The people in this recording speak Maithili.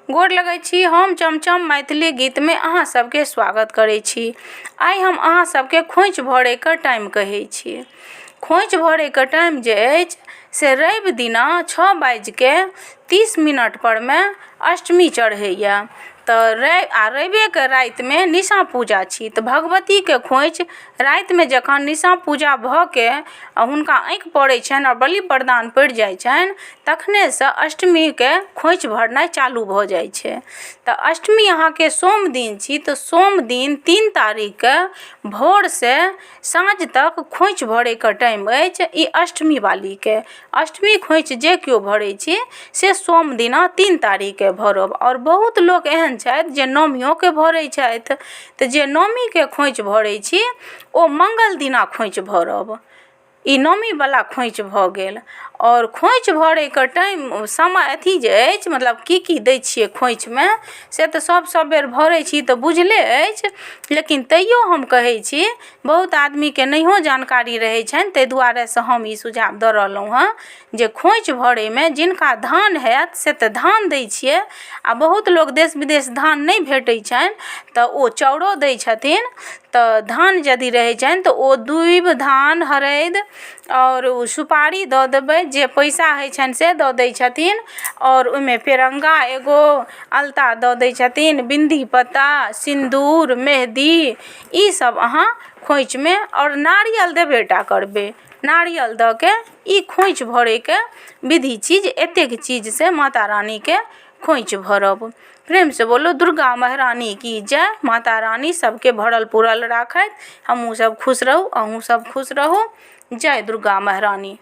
गोर लगै छी। हम चमचम मैथिली गीतमे अहाँ सबके स्वागत करै छी। आइ हम अहाँ सबके खोँइछ भरैके टाइम कहै छी। खोँइछ भरैके टाइम जे अछि से रवि दिना छओ बाजिके 30 मिनटपरमे अष्टमी चढ़ैए, तऽ आ रविके रातिमे निशा पूजा छी, तऽ भगवतीके खोँइछ रातिमे जखन निशा पूजा भऽके आ हुनका आँखि पड़य छनि आओर बलि प्रदान पड़ि जाइ छनि, तखनेसँ अष्टमीके खोँइछ भरनाइ चालू भऽ जाइ छै। तऽ अष्टमी अहाँके सोम दिन छी, तऽ सोम दिन 3 तारीखके भोरसँ साँझ तक खोँइछ भरयके टाइम अछि ई अष्टमी वालीके। अष्टमी खोँइछ जे केओ भरय छी, से सोम दिना 3 तारीखके भरब। आओर बहुत लोक एहन छथि जे नओमियोके भरय छथि, तऽ जे नओमीके खोँइछ भरय छी, ओ मङ्गल दिना खोँइछ भरब। ई नओमीवला खोँइछ भऽ गेल। आओर खोँइछ भरयके टाइम समय अथी जे अछि, मतलब की की दै छियै खोँइछमे, से तऽ सब सब बेर भरय छी तऽ बुझले अछि, लेकिन तैयो हम कहय छी, बहुत आदमीके नहियो जानकारी रहय छनि, तै दुआरेसँ हम ई सुझाव दऽ रहलहुँ हँ जे खोँइछ भरयमे जिनका धान होयत से तऽ धान दै छियै, आओर बहुत लोक देश विदेश धान नहि भेटय छनि, तऽ ओ चाउरो दै छथिन। तऽ धान यदि रहय छनि तऽ ओ दुभि, धान, हरदि आओर ओ सुपारी दऽ देबय। जे पैसा होइ छनि से दऽ दै छथिन, आओर ओइमे पेरङ्गा एगो अलता दऽ दै छथिन, बिन्दी पत्ता, सिन्दूर, मेहदी, ई सब अहाँ खोँइछमे आओर नारियल देबे टा करबय। नारियल दऽके ई खोँइछ भरयके विधि छी जे एतेक चीजसँ माता रानीके खोँइछ भरब। प्रेमसँ बोलो दुर्गा महरानी की जय। माता रानी सबके भरल पुरल राखथि। हमहूँ सब खुश रहू, अहूँ सब खुश रहू। जय दुर्गा महरानी।